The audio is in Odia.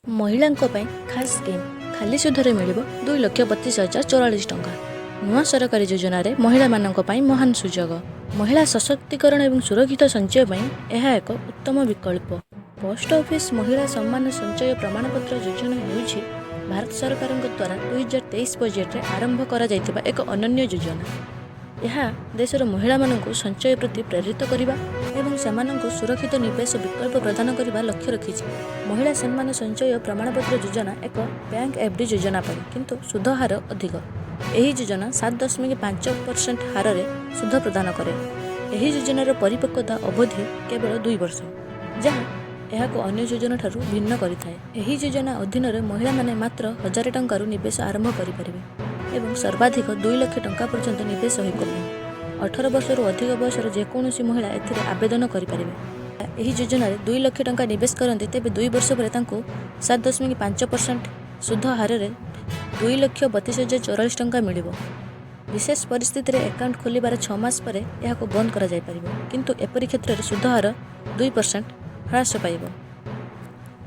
ମହିଳାଙ୍କ ପାଇଁ ଖାସ୍ ସ୍କିମ୍, ଖାଲି ସୁଧରେ ମିଳିବ 2,32,044 ଟଙ୍କା। ନୂଆ ସରକାରୀ ଯୋଜନାରେ ମହିଳାମାନଙ୍କ ପାଇଁ ମହାନ ସୁଯୋଗ। ମହିଳା ସଶକ୍ତିକରଣ ଏବଂ ସୁରକ୍ଷିତ ସଞ୍ଚୟ ପାଇଁ ଏହା ଏକ ଉତ୍ତମ ବିକଳ୍ପ। ପୋଷ୍ଟ ଅଫିସ ମହିଳା ସମ୍ମାନ ସଞ୍ଚୟ ପ୍ରମାଣପତ୍ର ଯୋଜନା ହେଉଛି ଭାରତ ସରକାରଙ୍କ ଦ୍ୱାରା 2023 ବଜେଟରେ ଆରମ୍ଭ କରାଯାଇଥିବା ଏକ ଅନନ୍ୟ ଯୋଜନା। ଏହା ଦେଶର ମହିଳାମାନଙ୍କୁ ସଞ୍ଚୟ ପ୍ରତି ପ୍ରେରିତ କରିବା ଏବଂ ସେମାନଙ୍କୁ ସୁରକ୍ଷିତ ନିବେଶ ବିକଳ୍ପ ପ୍ରଦାନ କରିବା ଲକ୍ଷ୍ୟ ରଖିଛି। ମହିଳା ସମ୍ମାନ ସଞ୍ଚୟ ପ୍ରମାଣପତ୍ର ଯୋଜନା ଏକ ବ୍ୟାଙ୍କ ଏଫ୍ ଡି ଯୋଜନା ପରି, କିନ୍ତୁ ସୁଧ ହାର ଅଧିକ। ଏହି ଯୋଜନା 7.5% ହାରରେ ସୁଧ ପ୍ରଦାନ କରେ। ଏହି ଯୋଜନାର ପରିପକ୍ୱତା ଅବଧି କେବଳ 2 ବର୍ଷ, ଯାହା ଏହାକୁ ଅନ୍ୟ ଯୋଜନାଠାରୁ ଭିନ୍ନ କରିଥାଏ। ଏହି ଯୋଜନା ଅଧୀନରେ ମହିଳାମାନେ ମାତ୍ର 1000 ଟଙ୍କାରୁ ନିବେଶ ଆରମ୍ଭ କରିପାରିବେ ଏବଂ ସର୍ବାଧିକ 2 ଲକ୍ଷ ଟଙ୍କା ପର୍ଯ୍ୟନ୍ତ ନିବେଶ ହୋଇପାରିବ। 18 ବର୍ଷରୁ ଅଧିକ ବୟସର ଯେକୌଣସି ମହିଳା ଏଥିରେ ଆବେଦନ କରିପାରିବେ। ଏହି ଯୋଜନାରେ 2 ଲକ୍ଷ ଟଙ୍କା ନିବେଶ କରନ୍ତି, ତେବେ 2 ବର୍ଷ ପରେ ତାଙ୍କୁ 7.5% ସୁଧ ହାରରେ 2,32,044 ଟଙ୍କା ମିଳିବ। ବିଶେଷ ପରିସ୍ଥିତିରେ ଆକାଉଣ୍ଟ ଖୋଲିବାର 6 ମାସ ପରେ ଏହାକୁ ବନ୍ଦ କରାଯାଇପାରିବ, କିନ୍ତୁ ଏପରି କ୍ଷେତ୍ରରେ ସୁଧ ହାର 2% ହ୍ରାସ ପାଇବ।